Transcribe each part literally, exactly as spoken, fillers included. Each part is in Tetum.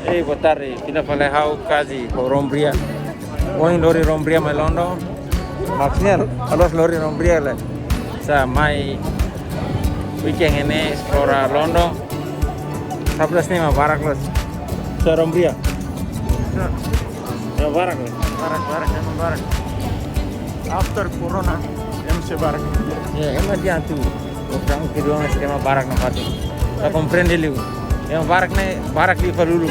Ei, boa tarde. Fila fali ha'u kazi ho Rombria. Ohin lori Rombria mai London. Maksudnya, ha'u lori Rombria le. Sa mai weekend ne'e esplora London. Sabda sini ma barak los. Sa Rombria. Sa. Ya barak los. Barak, barak, ema barak. After corona, ema sei barak. Ya, ema di'ak tu. Orang kedua mas ema barak na pati. Ta komprende liu. Ema barak ne'e, barak liu falulu.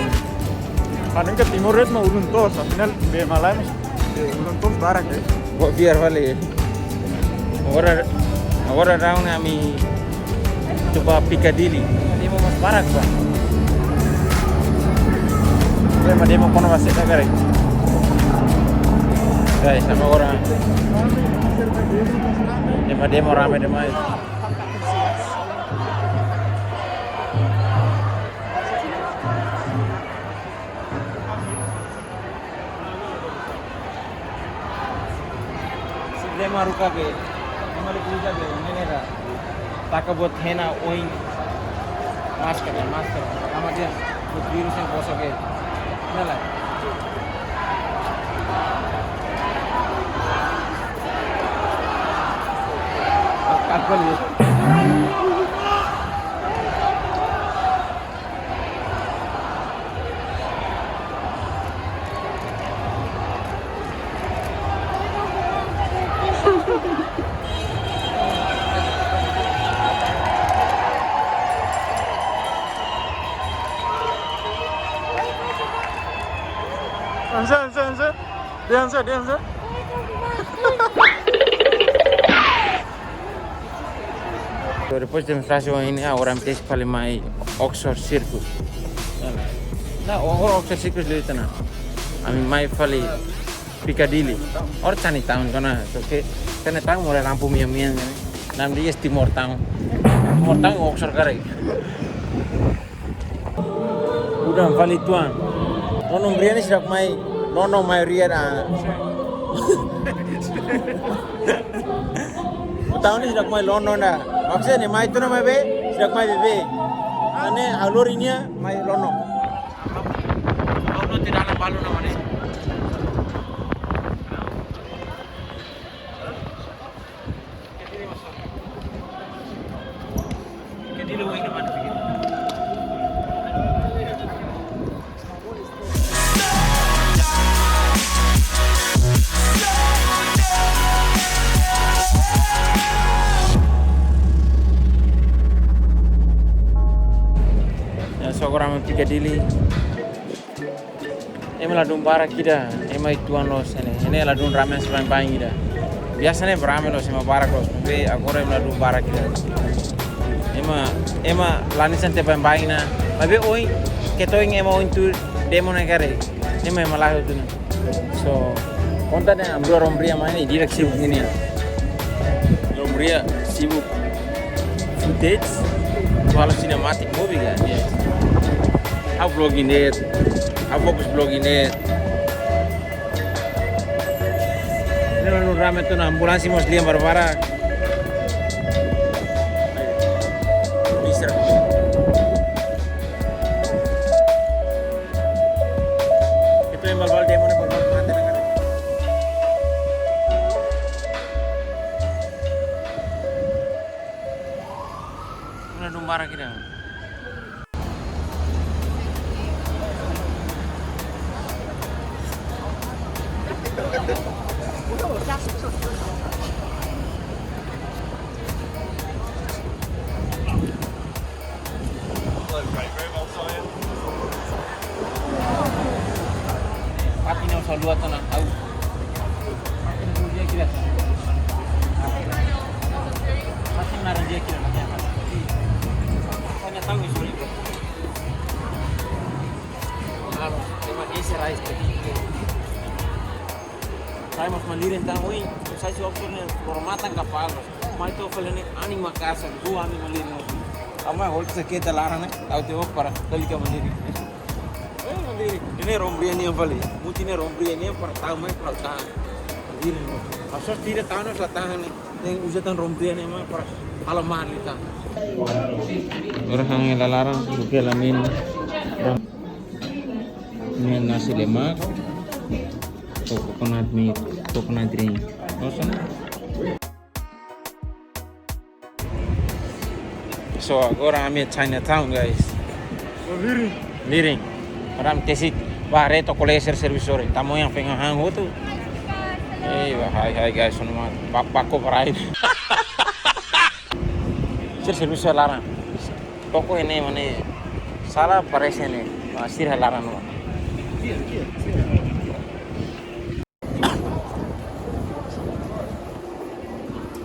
Paling ke Timor ret ma ulun tos, afinál be malai mas. Be ulun tos barak, eh. Bo biar fali. Agora, agora round ami coba Piccadilly. Demo mas barak, ba. Ema demo kona ba seta kare. Guys, sama orang. Ema demo rame demais. Sira demo haruka be, ema le kuida be, ne'e ne'e ra. Taka buat hena oin. Masker ya, masker. Sama dia, buat virus yang bosok ya. Ne'e la. Kakol ya. Ansa, ansa, ansa. Dia ansa, dia ansa. Depois de frase ini, agora ami sei fali mai Oxford Circus. Na, agora Oxford Circus liu tiha ona. Ami mai fali Piccadilly. Or Chinatown kona, so ke Chinatown mora lampu mian-mian. Namanya Timor Town. Timor Town Oxford karik. Udah fali tuan. Nono Rombria ne'e seidauk mai, nono maioria da. Tahun ne'e seidauk mai London da. Maksudnya ne'e mai tiha ona mai be, seidauk mai be be. Ane alur ini ya, mai London. London tidak ada malu namanya. Ya, so agora ami Piccadilly. Ema ladún barak ida, ema uitoan loos ne'e. Ne'e ladún rame hanesan baibain ida. Biasa ne'e rame loos, ema barak loos. Be agora ema ladún barak ida. Ema, ema la hanesan tempu baibain ona. Maibé ohin, keta ohin ema ohin tuur demo ne'e karik. Ema, ema la hotu ona. So, konta de'it Rombria mai ne'e, di'ak sibuk ne'e. Rombria sibuk. Footage, halo cinematic movie kan? Yes. Ha'u vlogging de'it, ha'u fokus vlogging de'it. Ne'e ladún rame tiha ona, ambulánsia mós lian barak-barak. Bisa. Itu yang balbal demo ne'e balbal mate na karik. Ladún barak ida. Fatin ne'e osan lua tiha ona, au. Fatin ne'e dia kira. Fatin naran dia kira. Tanya tahu, sorry. Halo, terima kasih, Rais. Sai mós malirin tan, oi, sai si opsiun ne'e, loro-matan kapal. Mai to'o fali ne'e, anin maka'as, dua anin malirin. Ami hola sa keta laran ne'e, tau teu para, tali ka malirin. Eh, malirin. Ne'e Rombria nian fali. Mutin ne'e Rombria nian para tau mai para tau. Malirin. Asos tira tau no sa tahan ne'e. Ne'e uza tan Rombria nian mai para halo malirin tan. Orang hang la laran, buke lamin. Ne'e nasi lemak, coconut milk, coconut drink. Loos ona? So, agora ami iha Chinatown, guys. Lirin. Lirin. Agora ami tesi ba haree to'o kolega sira servisu ohin. Tama iha feen hahán hotu. Eh, ba hai hai guys, sona ma ba, ba ko parai. Sira servisu iha laran. Toko ne'e mane sala parese ne'e. Ba sira iha laran no.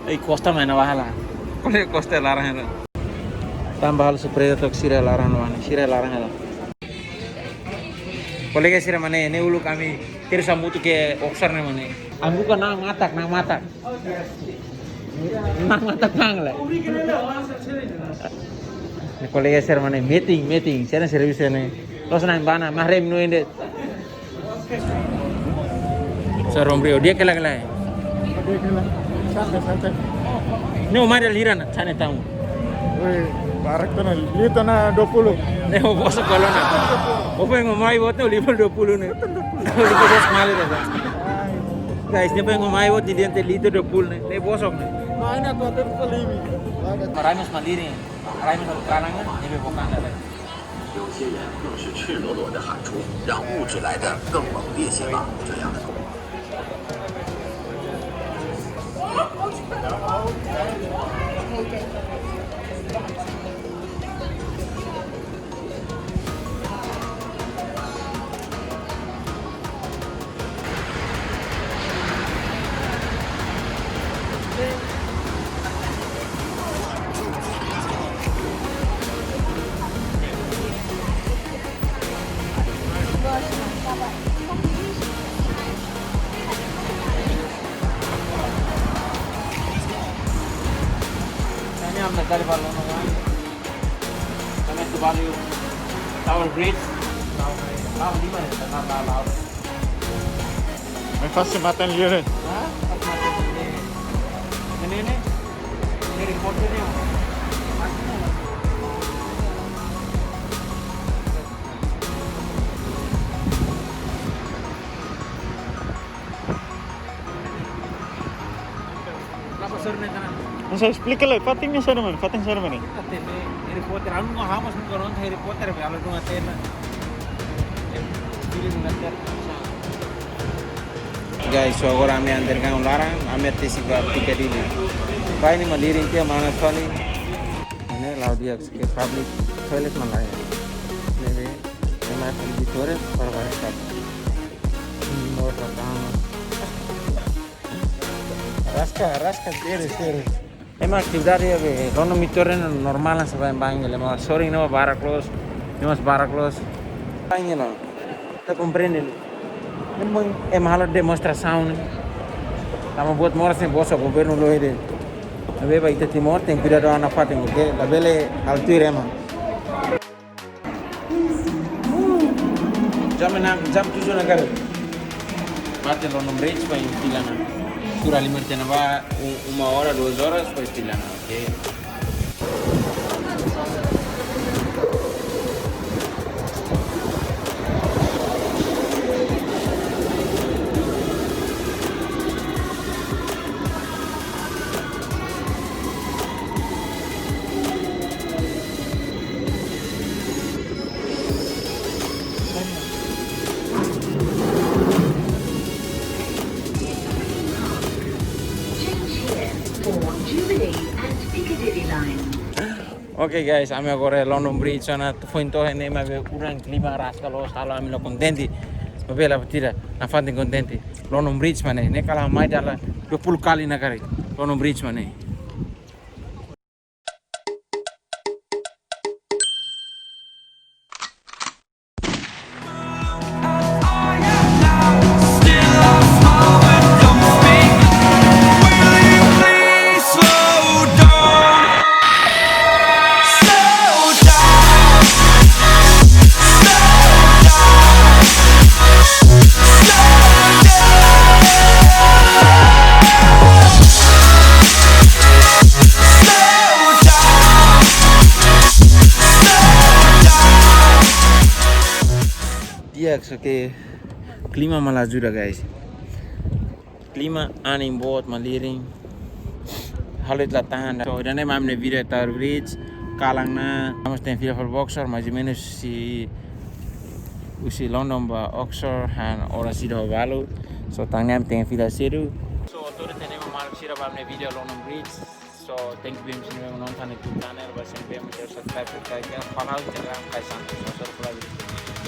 Ei, Costa mai na bahala. Kolega Costa laran hela. Tanba halo surpreza to'o sira laran no mane, sira laran hela. Kolega sira mane, ne'e uluk ami terus hamutuk iha Oxford ne'e mane. Ami buka na'an matak, na'an matak. Na'an matak bang le. Ne'e kolega sira mane, meeting, meeting, sira servisu ne'e. Loos ona bá ona, mas rem no ende. Sa romri, o dia kela kela. Santai, santai. Ne'e o mai dala hira ona Chinatown? Weh, barak tiha ona, liu tiha ona dua puluh. Ne'e o bosok kala ona. O foin o mai buat ne'e o liu tiha ona dua puluh ne'e. Liu tiha ona dua puluh. Guys, ne'e foin o mai buat ne'e liu tiha ona dua puluh ne'e. Ne'e bosok ne'e. Mana tu ada pelibi. Rai mós malirin. Rai mós kanan ne'e, ne'ebé buka ne'e. 有些人更是赤裸裸地喊出“让物质来得更猛烈些吧”这样的口号。 Ini ambil dari balon orang. Kami tu Bali, Tower Bridge, Tower, Tower di mana? Tower, Tower, Tower. Mai fase matan liu ne'e. Hah? Fase matan liu. Ini, ini. Ini reporternya. Kenapa sore ne'e tanah? Masa esplika lai, fatin ne'e saida mak ne'e, fatin saida mak ne'e? Kita tene Harry Potter, anu nggak hamas, nggak nonton Harry Potter, be, anu nggak tena. Film nggak tena. Guys, so agora ami iha Underground laran, ami tesi ba Piccadilly. Ba ne'e malirin tiha, mana fali. Ne'e la'o di'ak, ke public toilet mak laiha. Ne'ebé, ema akan di toilet para barikat. Mota tama. Raska, raska, sériu, sériu. Ema atividade iha be, loron imi to'o iha ne'e normál hanesan baibain, ema sorin ne'e barak loos, ema barak loos. Baibain ne'e. Ita komprende ne'e. Ne'e mak ema halo demonstrasaun ne'e. Tanba buat moras ne'e bosok, governu lori de'it. Ne'ebé ba ita Timor tenke kuidadu ona fatin, oke? Labele halo tuir ema. Jam enam, jam tujuh ona karik. Bá to'o London Bridge, foin fila ona. Sura lima tiha ona ba, u-, uma hora, duas horas, foin fila ona, oke. Change here for Jubilee and Piccadilly line. Oke guys, ami agora iha London Bridge ona, foin to'o iha ne'e maibé udan klima raska loos, halo ami la kontente. Maibé la buat ida, nafatin kontente. London Bridge mak ne'e, ne'e kala mai dala dua puluh kali ona karik. London Bridge mak ne'e. Di'ak, só ke klima mak la ajuda, guys. Klima anin boot malirin. Halo ita la tahan. So, ida-ne'e mak ami-nia vídeo Tower Bridge. Kalan ne'e, ami tenke fila fali ba Oxford, mais ou menus husi, husi London ba Oxford, han oras ida ho balu. So, tan ne'e ami tenke fila sedu. So, tuir ida-ne'e mak maluk sira ba ami-nia vídeo London Bridge. So, thank you, bem sini memang nonton YouTube channel, ba sini bem subscribe, subscribe, ya, follow, Instagram, Kai Santos, so, so, follow.